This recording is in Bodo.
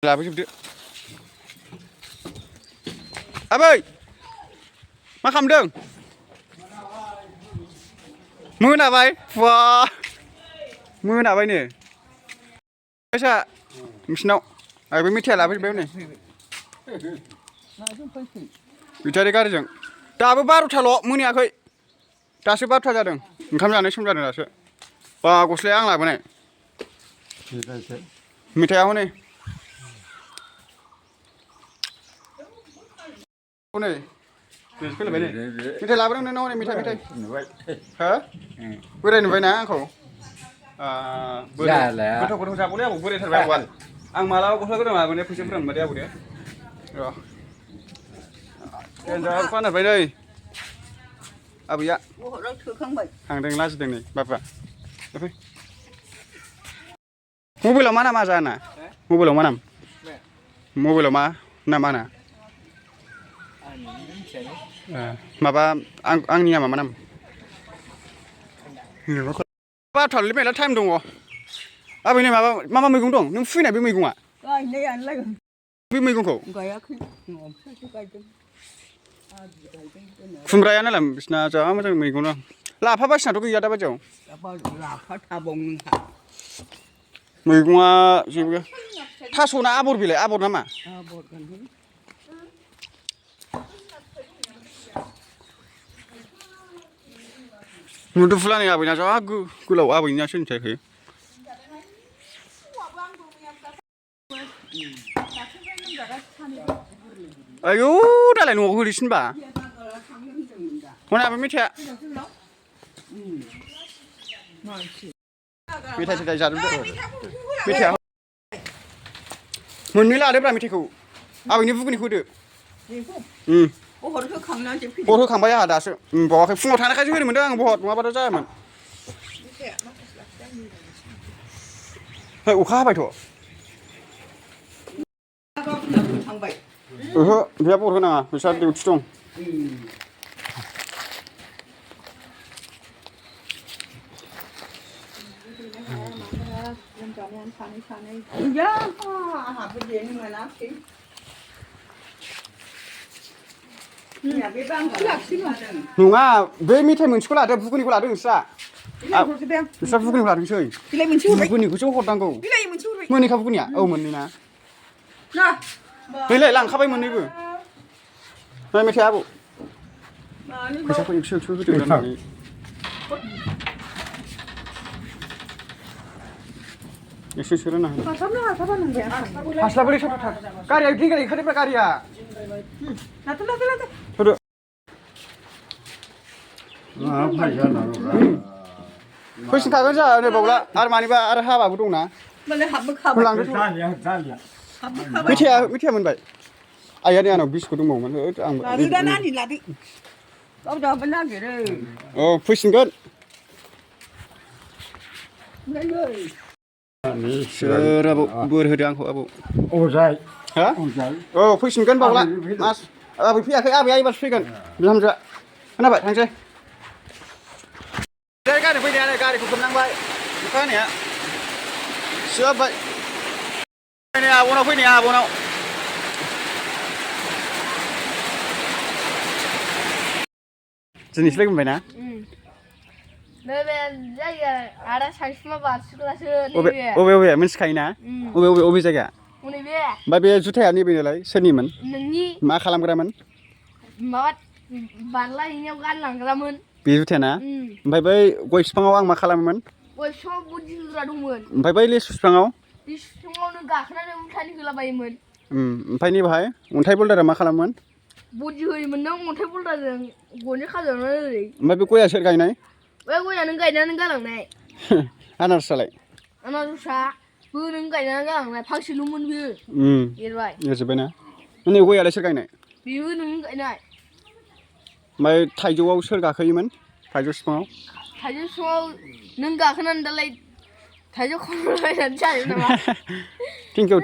लाबोजोबदो आबै मा खालामदों मोनाबाय बा मोनाबायनो फैसा नोंसिनाव आबै मेथाइया लाबोजोबबाय नै बेटारि गारिजों दाबो 12थाल' मोनायाखै दासो 12था जादों ओंखाम जानाय सम जादों दासो बा गस्लाया आं लाबोनाय मेथाइया हनै नै फैलायबाय नै मेथाइ लाबोदों नोंनाव हनै मेथाइ हो बोराय नुबाय ना आंखौ गोथाव गोथाव जाबावलै आबौ बोरायथारबाय आबौआ आं मालाबा गस्ला गोदान लाबोनाया फैसाफोरा मोनबाय आबौ दे र' देन्जार फानहरबाय नै आबैया थांदों लाजिदों नै बाबा फै मबाइलाव मा नामा जाना मबाइलाव मा नाम मबाइलाव मा नामा ना माबा आंनि नामा मा नाम बार'थालै मेरला टाइम दङ आबै नै माबा मा मा मैगं दं नों फुफैनाय बे मैगङा बे मैगंखौ खुमब्राया नालाय बिसिना जा मोजां मैगं दं लाफा बायसिनाथ' गैया दा बायदियाव मैगङा जेबो थास'ना आबर बिलाइ आबर नामा मुदुफुला नै आबैना जा गोलाव आबैनियासो मिथियाखै आयौ दालाय न'आव गोलैसिनबा हनै आबै मेथाइया मेथाइ सेथाइ जाजोबदो मेथाइया मोननै लादोब्रा मेथाइखौ आबैनि बुगुनिखौ होदो बहर होखांबाय आंहा दासो बावाखै फुङाव थानायखायसो होनो मोनदों आं बहर नङाबाथ' जायामोन अखा हाबायथ' ओहो बेहा बहर होनाङा बिस्रा डिउटि दं नङा बे मेथाइ मोनसेखौ लादो बुगुनिखौ लादो नोंस्रा बिस्रा बुगुनिखौ लादोंसै बुगुनिखौसो हरनांगौ मोननैखा बुगुनिया औ मोननै ना नैलाय लांखाबाय मोननैबो नाय मेथाइ आबौ फैसाखौ एक्स' होदो होननानै एसे सोना हास्लाबोलै साथार गारिया गिंगार ओंखारदोंब्रा गारिया होदो फैसिनखागोन जोंहा नै बावला आरो मानिबा आरो हाबाबो दंना मेथाइया मोनबाय आइया नै आंनाव बिस्कुट दंबावोमोन औ फैसिनगोन सोर आबौ बोर होदो आंखौ आबौ हा औ फैसिनगोन बावला आबै फैयाखै आबैया एबारसो फैगोन बिहामजोआ खोनाबाय थांसै गारि फैनाया गारिखौ खोबनांबाय अखा हानाया सोबाय फैनाया आब'नाव फैनाया आब'नाव दिनैसो लोगो मोनबाय ना अबे मिन्थिखायो ना अबे जायगा ओमफ्राय बे जुथाया नैबे नालाय सोरनिमोन मा खालामग्रामोन बे जुथाया ना ओमफ्राय बै गय बिफाङाव आं मा खालामोमोन गय बिफाङाव बुदि होग्रा दंमोन ओमफ्राय बै लेसु बिफाङाव गाखोनानै उल्थानि होलाबायोमोन ओमफ्राय नैबाहाय अन्थाइ बल्दारा मा खालामोमोन बुदि होयोमोन नों अन्थाइ बल्दारजों गनजों खाजाबनानै ओरै ओमफ्राय बे गया सोर गायनाय बे गया नों गायनानै गालांनाय आनारसालाय आनारसाबो नों गायनानै गालांनाय फांसेल'मोन बियो एरबाय एरजोब्बायना नै गयालाय सोर गायनाय बेबो नों गायनाय ओमफ्राय थाइजौआव सोर गाखोयोमोन थाइजौ बिफाङाव नों गाखोनानै दालाय थाइजौ खावलाबायनानै जायो नामा थेंकिउ